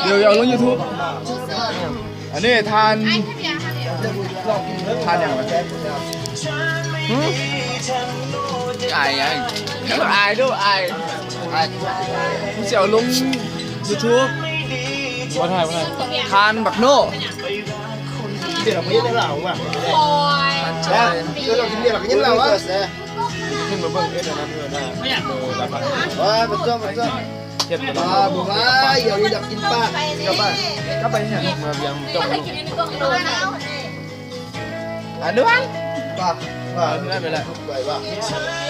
ດຽວເອົາລົງຢູທູບ. ອັນນີ້ທ່ານ ທ່ານຫຍັງວະ? ຫື? ອາຍຫຍັງ? ອາຍດູ ອາຍ ອາຍ. ກູຊິເອົາລົງຢູທູບ. ບໍ່ຖ່າຍ ບໍ່ຖ່າຍ. ທ່ານບັກໂນ. ໂອ້ຍ ທ່ານຈອຍ. ຂຶ້ນມາເບິ່ງເອັດອັນນັ້ນເດີນະ. ໂອ້ຍ ບໍ່ຕ້ອງ ບໍ່ຕ້ອງ. ເຮັດ ອ່າ ບໍ່ວ່າ ຢ່າໄດ້ດັກກິນປາກ. ກັບໄປ ກັບໄປຫຍັງ? ມາວຽງຈົບ. ອັນດ້ວຍ ປາກ ປາກ ໄປລະ. ໄປລະ ເອົາລະ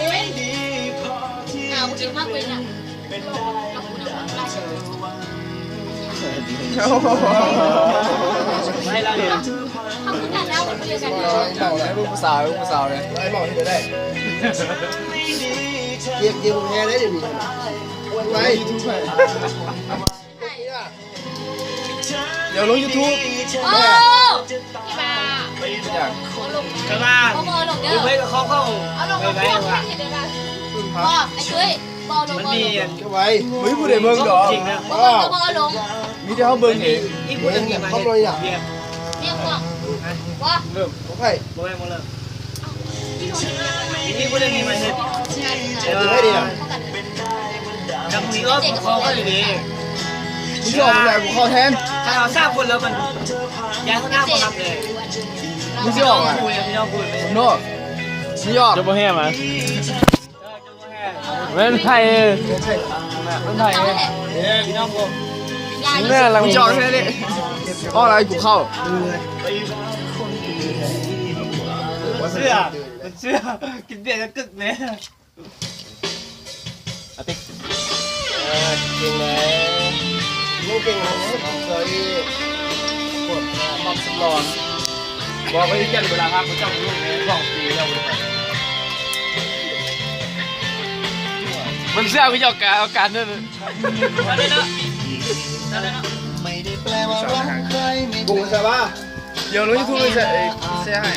ເອົາລະ ເອົາລະ. ຜູ້ສາວ ຜູ້ສາວເລີຍ. ໄອ້ໝໍເຮັດໄດ້ ກຽມ ກຽມແຮງໄດ້ດຽວນີ້. ໄປ ດຽວລົງຢູທູບ. ໂອ້ ອີ່ບ້າ. ຫຍັງ? ກະວ່າ ບໍ່ ບໍ່ເອົາລົງເດີ. ເອົາລົງ ເອົາລົງ ເອົາລົງ. ບໍ່ ໄອ້ຕຸ້ຍ ບໍ່ເອົາລົງ ບໍ່ເອົາລົງ. ໄວ້ ບໍ່ມີຜູ້ໃດເບິ່ງດອກ. ບໍ່ເບິ່ງກໍບໍ່ເອົາລົງ. ມີແຕ່ເຮົາເບິ່ງເອງ. ມີຜູ້ໃດມີມາເຮັດ? ມີພວກ ບໍ່ ເລີ່ມ ຂອງໃຜ? ບໍ່ແມ່ນ ບໍ່ເລີ່ມ. ມີຜູ້ໃດມີມາເຮັດ? ເຮັດໄດ້ດີນະ. ຈຳມີອອກ ຂໍເຂົ້າດີໆ. ມຶງຊິອອກແລ້ວ ກູເຂົ້າແທນ. ຖ້າເຮົາສາມຄົນແລ້ວມັນ ຢ່າເຮົາໜ້າບໍ່ຮັບເລີຍ. ມຶງຊິອອກອະ? ພີ່ນ້ອງກູ ໂນ ຊິອອກ. ຈະບໍ່ແຮມອະ? ເອີ ຈະບໍ່ແຮມ. ແມ່ນໃຜ? ແມ່ນໃຜ? ເອີ ພີ່ນ້ອງກູ ແມ່ນລະ. ມຶງຊິອອກແທ້ເດ. ອອກແລ້ວໃຫ້ກູເຂົ້າ. ເຊື່ອ ເຊື່ອ ກິນເບຍກະກຶກແນ່. ອາຕິກ ເອີ ເກັ່ງແຫຼະ ເກັ່ງແຫຼະ. ເອີ ພວກ ເອີ ປັບສຳລອງ ບອກໄວ້ຈັນເວລາພັກເຈົ້າລູກສອງປີແລ້ວ. ມັນເຊື່ອໄປຢອກກາ ເອົາການເດີ. ບຸງສະບາ ດຽວລົງຢູທູບ ແຊ ແຊໃຫ້.